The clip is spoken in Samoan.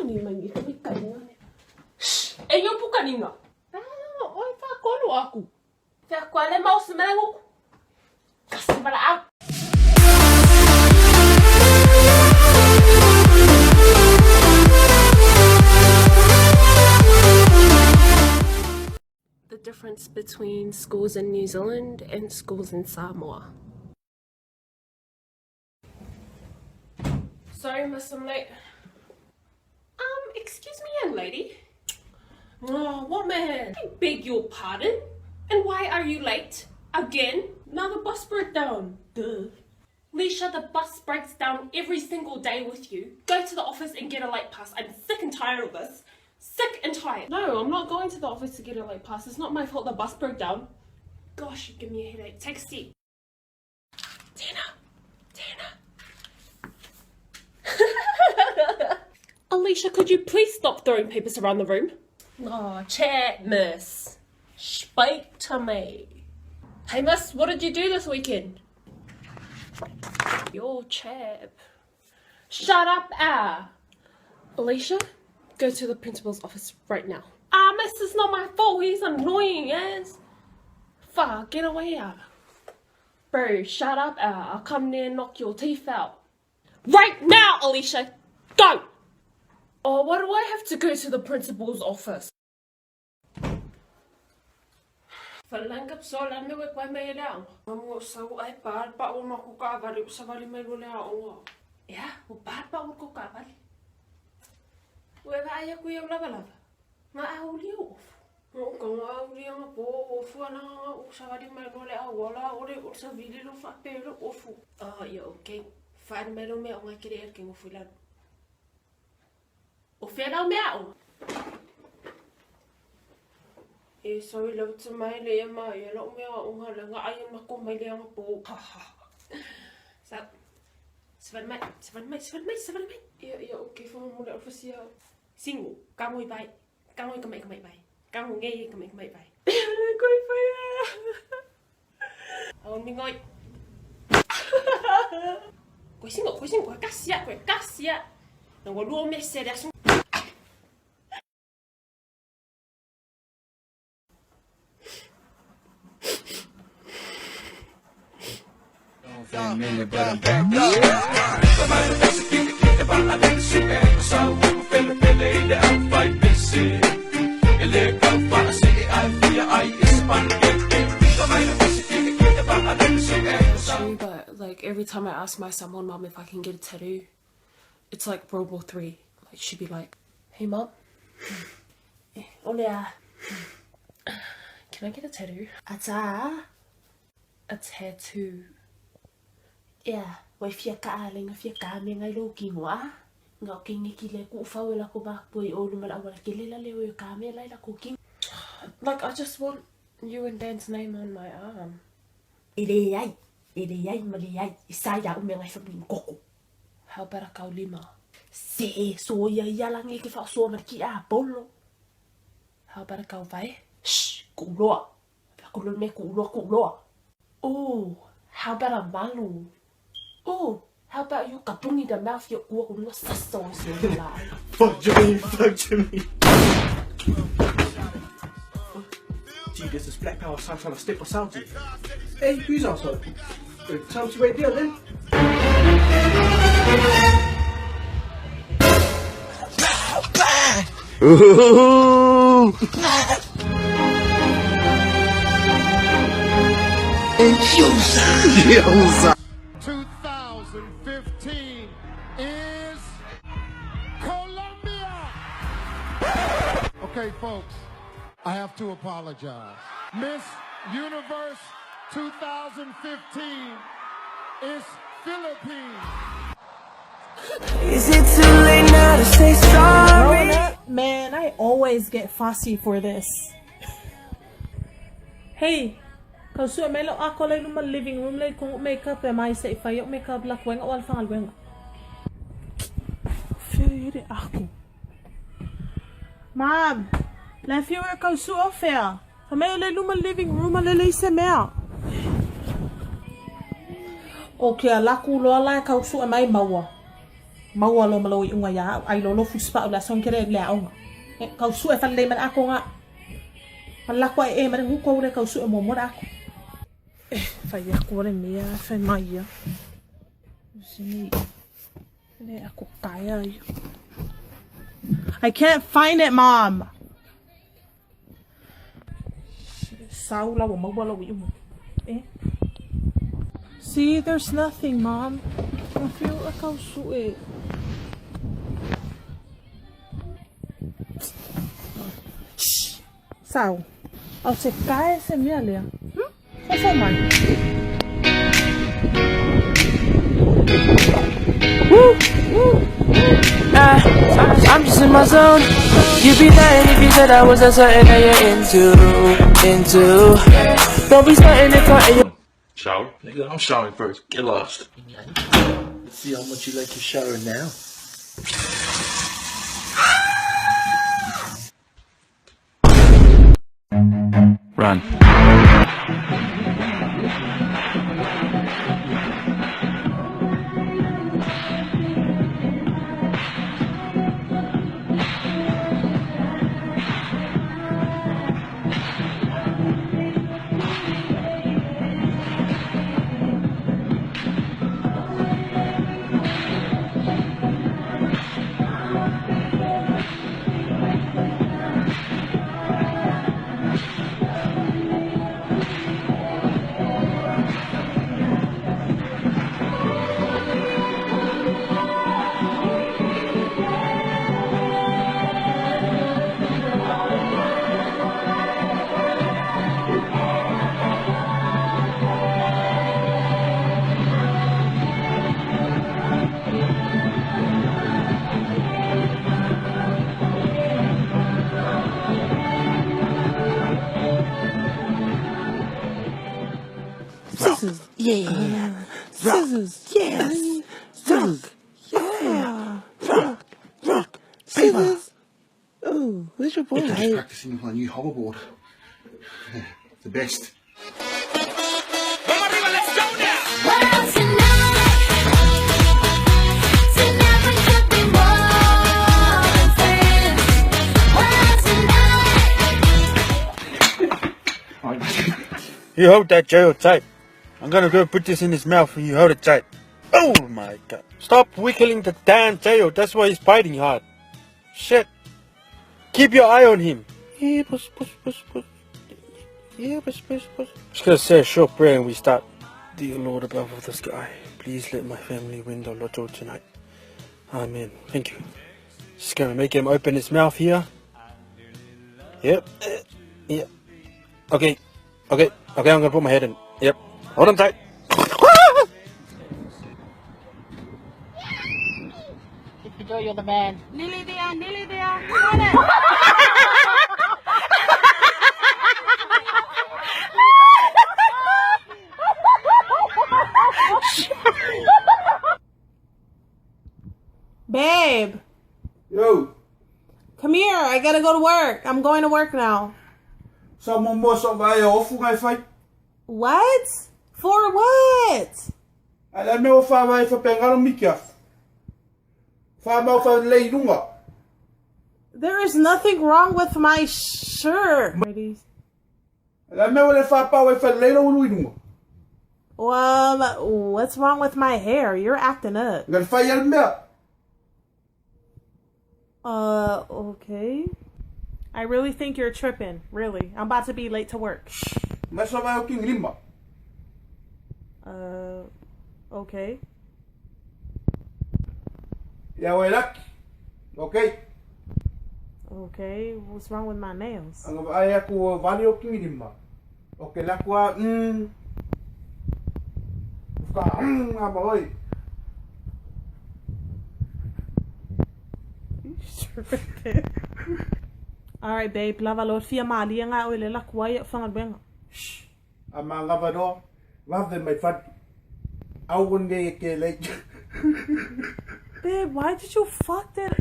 ni mai ni ka maikaʻi nga. Shh! E yo puka ni nga. Ah, oi fa kolu aku. Fea kuale mau se mele nguku. Kasi bala au. The difference between schools in New Zealand and schools in Samoa. Sorry, miss, I'm late. Um, excuse me, young lady. Oh, woman, I beg your pardon. And why are you late? Again? Now the bus broke down. Duh. Leisha, the bus breaks down every single day with you. Go to the office and get a late pass. I'm sick and tired of this. Sick and tired. No, I'm not going to the office to get a late pass. It's not my fault the bus broke down. Gosh, you give me a headache. Take a seat. Tina! Tina! Alicia, could you please stop throwing papers around the room? Oh, chat, miss. Speak to me. Hey, miss, what did you do this weekend? Your chap. Shut up, ah! Alicia, go to the principal's office right now. Ah, miss, it's not my fault. He's annoying as. Fuck, get away, ah. Bro, shut up, ah. I'll come there and knock your teeth out. Right now, Alicia! Go! Oh, why do I have to go to the principal's office? O whea rau mea o? E sorry love to mai le ia ma ia lo mea o nga le nga ai ma ko mai le anga po. Ha ha. Sa Savan mai, savan mai, savan mai, savan mai. Ia ia okay fa mo le office ia. Singo, ka ngoi bai. Ka ngoi ka mai ka mai bai. Ka ngoi nge ka mai ka mai bai. Le koi fa ya. Au mi ngoi. Koi singo, koi singo, koi kasia, koi kasia. Nang luo me se le asu. True, but like every time I ask my Samoan mom if I can get a tattoo, it's like World War Three. Like she'd be like, "Hey mom, eh, olea, can I get a tattoo?" Ata. A tattoo. Ea, wai fia ka le nga fia ka me ngai lo ki ngo a. Nga o ke nge ki le ku fa la ko ba poi o luma la wala ke le la le o ka me lai la ko ki. Like I just want you and Dan's name on my arm. E le ai, e le ai ma le ai, e sa ia u me ngai fa koko. How about a kaulima? Se so ia ia la nge ke fa so ma ki a bolo. How about a kauvai? Shh, ku loa. Ku loa me ku loa ku loa. Ooh, how about a malu? Ooh, how about you kapungi the mouth yo kua ku lua saso se la. Fuck Jimmy, fuck Jimmy. Gee, this is Black Power sign trying to step aside you. Hey, who's outside? Tell to wait there then. Ooh. Yosa. 2015 is Colombia. Okay, folks, I have to apologize. Miss Universe 2015 is Philippines. Is it too late now to say sorry? Growing up, man, I always get fussy for this. Hey, kau sue mai lau ako lai luma living room lai kong makeup e mai se i fai o makeup la kuenga o alfanga luenga. Fea ako. Mom, la fiu e kau sue o fea. Fa mai o le luma living room a lele i se mea. O ke alaku loa la e kau sue mai maua. Maua loa ma lou iuga iā au, ai loa lou fusipau i le aso kele le aoga. E, kau sue falelei ma le ako nga. Ma le lako ae e ma le huko le kau sue muamua le ako. E, fai aku le mea fai mai ia. Sini. Le ako kaya ia. I can't find it, Mom. Sau la ua maua lou iuga. Eh? See, there's nothing, Mom. I feel like kau sue. Shh! Sau. Au se kae se mea lea. Hmm? Fofo mai. I'm just in my zone. You'd be lying if you said I wasn't something that you're into, into. Don't be starting to talk. You Shower? Nigga, I'm showering first. Get lost. Let's see how much you like your shower now. Run. Scissors. Yeah. Scissors. Yes. Rock. Yeah. Rock. Rock. Scissors. Oh, where's your ball? Just practicing with my new hoverboard. The best. Well, tonight, tonight we could be more than friends. Well, tonight. You hold that jail tight. I'm gonna go put this in his mouth and you hold it tight. Oh my god. Stop wiggling the damn tail. That's why he's biting hard. Shit. Keep your eye on him. Yeah, push, push, push, push. Yeah, push, push, push. Just gonna say a short prayer and we start. Dear Lord above of the sky, please let my family win the lotto tonight. Amen. Thank you. Just gonna make him open his mouth here. Yep. Yep. Okay. Okay. Okay, I'm gonna put my head in. Yep. Hold on tight. You're the man. Nearly there, nearly there. Got it. Babe, Yo, come here. I gotta go to work. I'm going to work now. sa mo mo sa vai ofu ngai fai. What? For what? Ala me o fa vai fa pengaro mikia. Fa mau fa lei lunga. There is nothing wrong with my shirt. Ala me o le fa pa fa lei lo ulu lunga. What's wrong with my hair? You're acting up. Ngal fai al mea. Okay. I really think you're tripping. Really. I'm about to be late to work. Mai sa vai o king lima. Okay. Ia wai laki. Okay. Okay, what's wrong with my nails? Anga ai aku o vali o king lima. Okay, laku a. Ka ama oi. Tripping. All right, babe. Lava lo fia malia nga o le la kuai fanga benga. Ama ngava Love my fat. Au nge ke lei. Babe, why did you fuck that